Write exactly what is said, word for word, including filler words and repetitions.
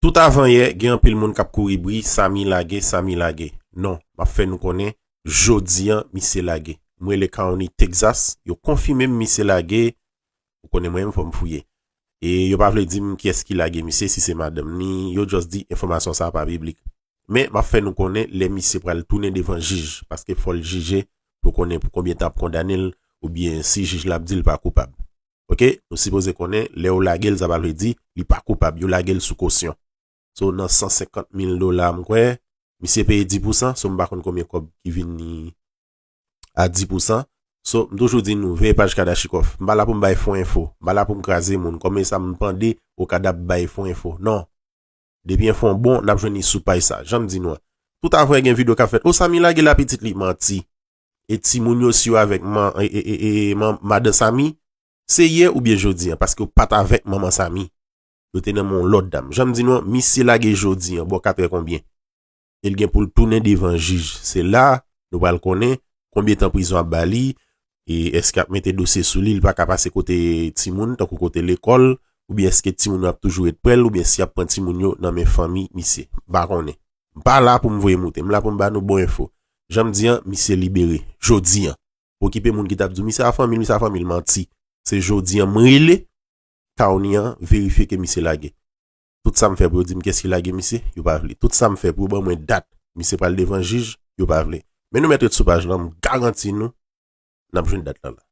Tout avan yè, gen anpil moun k ap kouri bri, Samy lage, Samy lage. Non, m ap fè nou konnen, jodi an, misye lage. M rele County Texas, yo konfime m misye lage, ou konnen mwen menm fò m fouye. E yo pa vle di m kiyès ki lage misye, si se madanm ni, yo just di enfòmasyon sa a pa piblik. Men, m ap fè nou konnen lè misye pral tounen devan jij, paske fò l jije pou konnen pou konbyen tan ap kondane l, oubyen si jij la ap di l pa koupab. Oke, nou sipoze konnen, lè yo lage l, sa pa vle di li pa koupab, yo lage l sou kosyon. So, nan san senkant mil dola, m kwè, misye peye dis pousan, so m pa konn konbyen kòb ki vin ni a dis pousan. So, m toujou di nou, veye paj Kadachikòf. M pa la pou m bay fo enfo. M pa la pou m kraze moun. Kòm e sa m pande, Okada ap bay fo enfo. Non. Depi enfo an bon, n ap jwenn li sou paj sa. Jan m di nou an. Tout avan gen videyo k ap fèt. O, Samy lage la pitit li, manti. E timoun yo, si yo avèk man, e, e, e, e, man, madan Samy, se yè oubyen jodi an, paske yo pa t avèk manman Samy. Yo te nan men yon lòt dam. Jan m di nou an, misye lage jodi an, bò katrè konbyen. E l gen pou l tounen devan jij. Se la, nou pral konnen konbyen tan prizon ap ba li, e èske ap mete dosye sou li, li pa ka pase kote timoun, tankou kote lekòl, oubyen èske timoun yo ap toujou ret prè l, oubyen si y ap pran timoun yo nan men fanmi misye. M pa konnen. M pa la pou m voye moute, m la pou m ba nou bon enfo. Jan m di an, misye libere. Jodi an. Okipe moun ki t ap di w, misye a fanmi l, misye a fanmi l, manti. Se jodi an, m rele County an, verifye ke misye lage. Tout sa m fè pou yo di m kiyès ki lage misye, yo pa vle. Tout sa m fè pou yo ban mwen dat misye pral devan jij, yo pa vle. Men nou mèt ret sou paj lan, m garanti nou, n ap jwenn dat lan la.